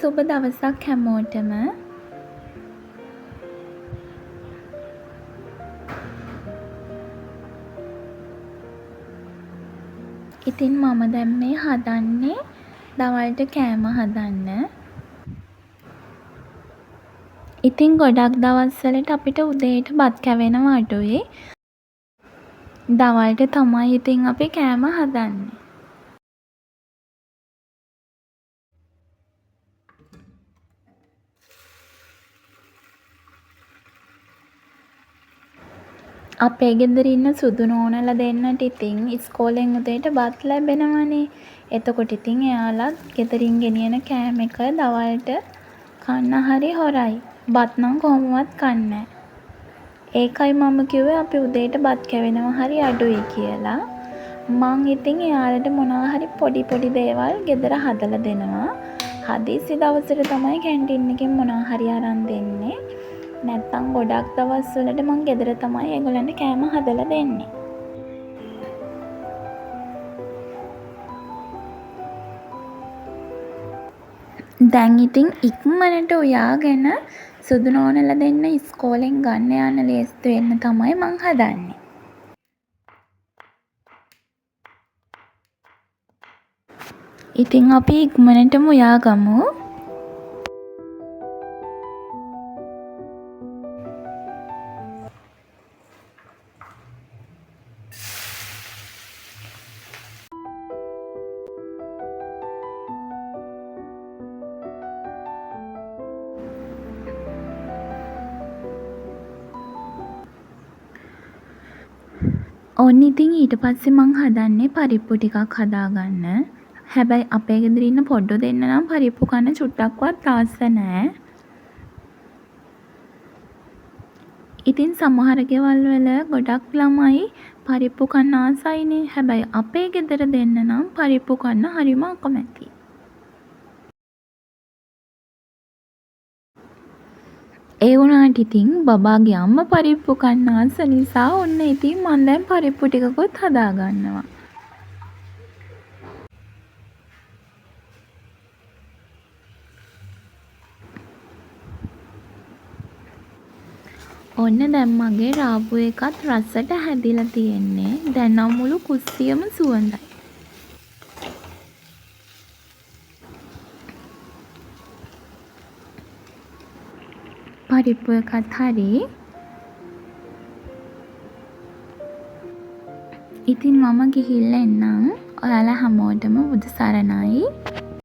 සුබ දවසක් හැමෝටම. ඉතින් මම දැන් මේ හදන්නේ දවල්ට කෑම හදන්න. ඉතින් ගොඩක් දවස්වලට අපිට උදේට බත් කැවෙනවා අඩුයි. දවල්ට තමයි ඉතින් අපි කෑම හදන්නේ. අපේ ගෙදර ඉන්න සුදු නෝනලා දෙන්නට ඉතින් ඉස්කෝලෙන් උදේට බත් ලැබෙනවනේ. එතකොට ඉතින් එයාලත් ගෙදරින් ගෙනියන කෑම එක දවල්ට කන්න හරි හොරයි. බත් නම් කොහොමවත් කන්නෑ. ඒකයි මම කිව්වේ අපි උදේට බත් කැවෙනවා හරි අඩුයි කියලා. මං ඉතින් එයාලට මොනවා හරි පොඩි පොඩි දේවල් ගෙදර හදලා දෙනවා. හදිසි දවසට තමයි කැන්ටින් එකෙන් මොනවා හරි අරන් දෙන්නේ. නැත්තම් ගොඩක් දවස් වලට මං ගෙදර තමයි ඒගොල්ලන්ට කෑම හදලා දෙන්නේ. දැන් ඉතින් ඉක්මනට උයාගෙන සුදු නෝනලා දෙන්න ඉස්කෝලෙන් ගන්න යන්න ලේස්ති වෙන්න තමයි මං හදන්නේ. ඉතින් අපි ඉක්මනටම උයාගමු. ඔන්න ඉතින් ඊට පස්සේ මං හදන්නේ පරිප්පු ටිකක් හදාගන්න. හැබැයි අපේ ගෙදර ඉන්න පොඩ්ඩෝ දෙන්න නම් පරිප්පු කන්න චුට්ටක්වත් ආස නෑ. ඉතින් සමහර ගෙවල් වල ගොඩක් ළමයි පරිප්පු කන්න ආසයිනේ. හැබැයි අපේ ගෙදර දෙන්න නම් පරිප්පු කන්න හරිම අකමැතියි. ඒ වුණාට ඉතින් බබාගේ අම්මා පරිප්පු කන්න ආස නිසා ඔන්න ඉතින් මං දැන් පරිප්පු ටිකකුත් හදාගන්නවා. ඔන්න දැන් මගේ රාබු එකත් රසට හැදිලා තියෙන්නේ. දැන් නම් මුළු කුස්සියම සුවඳයි. පරිප්පු එකත් හරි. ඉතින් මම ගිහිල්ලා එන්නම්. ඔයාලා හැමෝටම බුදු සරණයි.